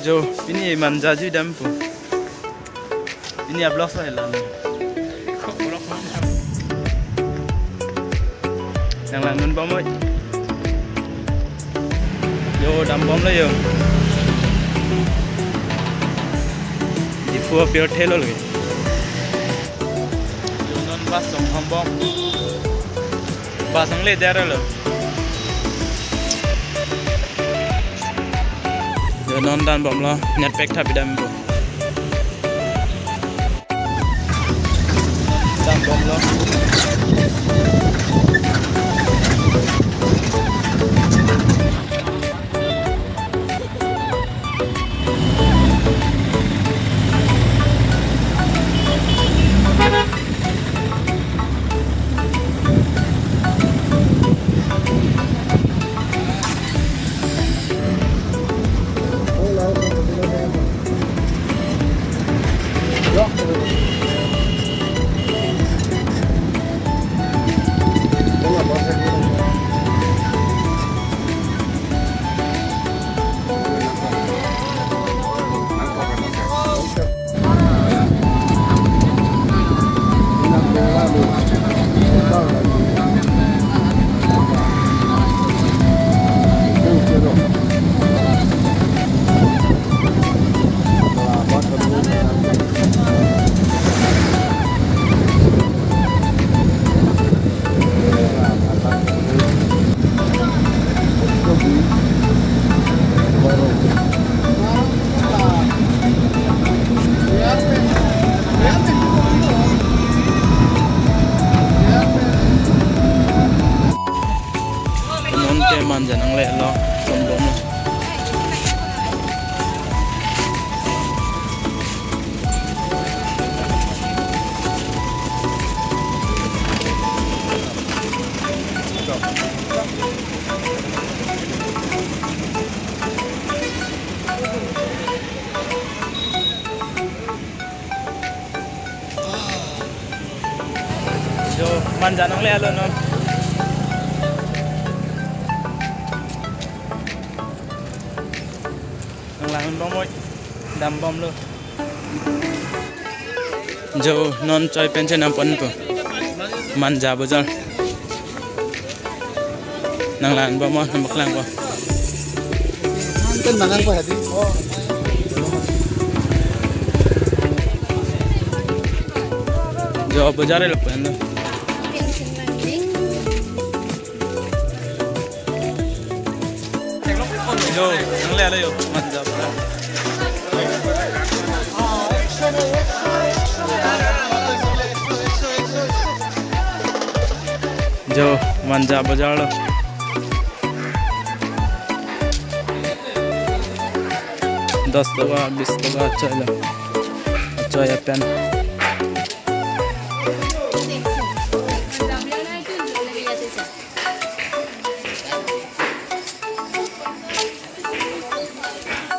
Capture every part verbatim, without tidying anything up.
Jo, pini manja jui dampo. Pini a-vlog so hela. Nanglangdun bomnoi. Jo, dambomlo jo. Diphu apirthe lo lagi. Jo, non bus chonghong bom. Bus nangle dera lo. Jo, non dambomlo, net pack thapi dampo. Dambomlo. Non ke manja nanglelo, tombom. Jo, manja nanglelo non. Nanglang bomnoi, dambomlo. Jo, non choi pen chenam ponpo. Manja bojar. Nanglang bomnon, nangpaklangpo. Pen mangang pa hadi. Jo, bojar lo pen lo. Jo, nanglelo jo, manja pura. Jo, manja bojar lo. Dos toka, bis toka choi lo. Choi apen.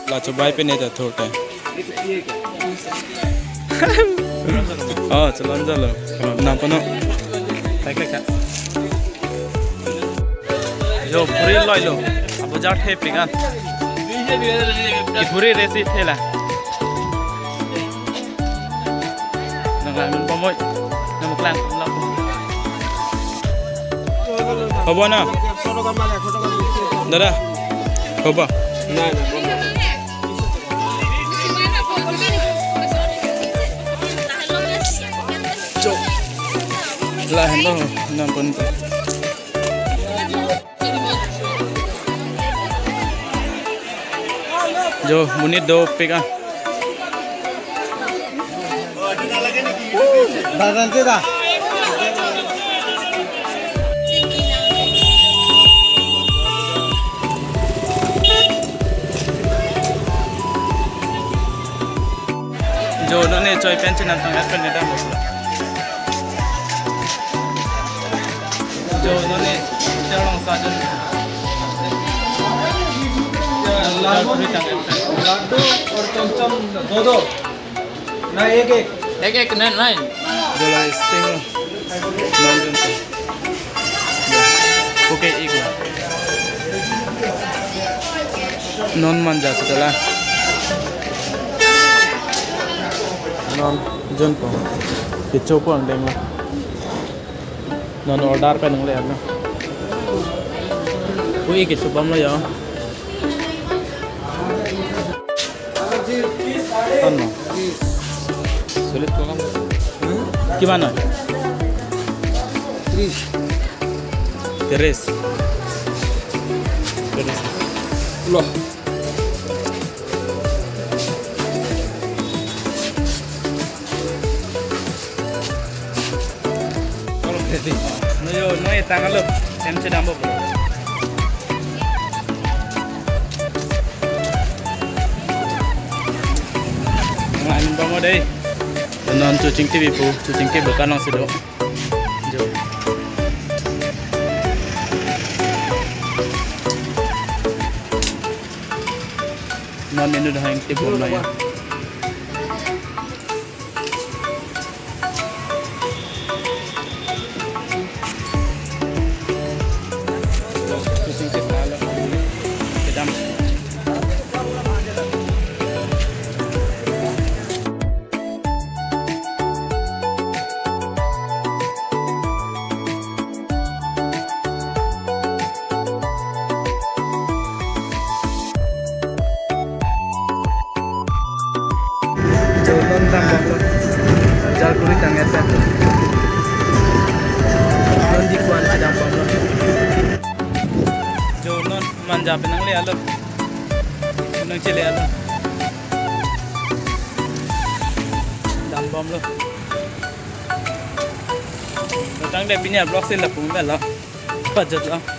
La chobai pen eta thurte. Oh, cholon jalo. Nang kono. Jo, phuri loilo. Abojar thepik an. Ke phuri resi thela. Nanglang bomnoi. Nangpaklang. Hobo na? Dada. Hobo. Jo. Lahenlo, nang pon. Jo, monit dopik ah. Dadan sih dah. Jo, non ne choi pen chenam tang pen ne dam. Jo, non ne chelong sa jon. Ladu, ladu aur chomchom do do. Na ek ek. Ek ek na nine. Jo la sting. Non jon sa. Okay, ik la. Non manja sutala. Non junpo. Kechopo angdeng lo. Non order pen nangle lo. Ui, kechobomlo yo. Ano? Sulit ko kam. Kiman noi? Tris. Tris. Tris. Lo. No yo, no yo, tanglo. Em chedampo. Nang anin bang dei. Non chochingki bipo, chochingki bukan lang sudo. Jo. Non menu dah yang tip bom na ya. Jo, non dambomlo. Jalpuri tang-et ta. Non di kuan si dambomlo. Jo, non manja pen nangle lo. Nang chele lo. Dambomlo. Tangte pini a-vlog si lapu-an lo. Pajutlo.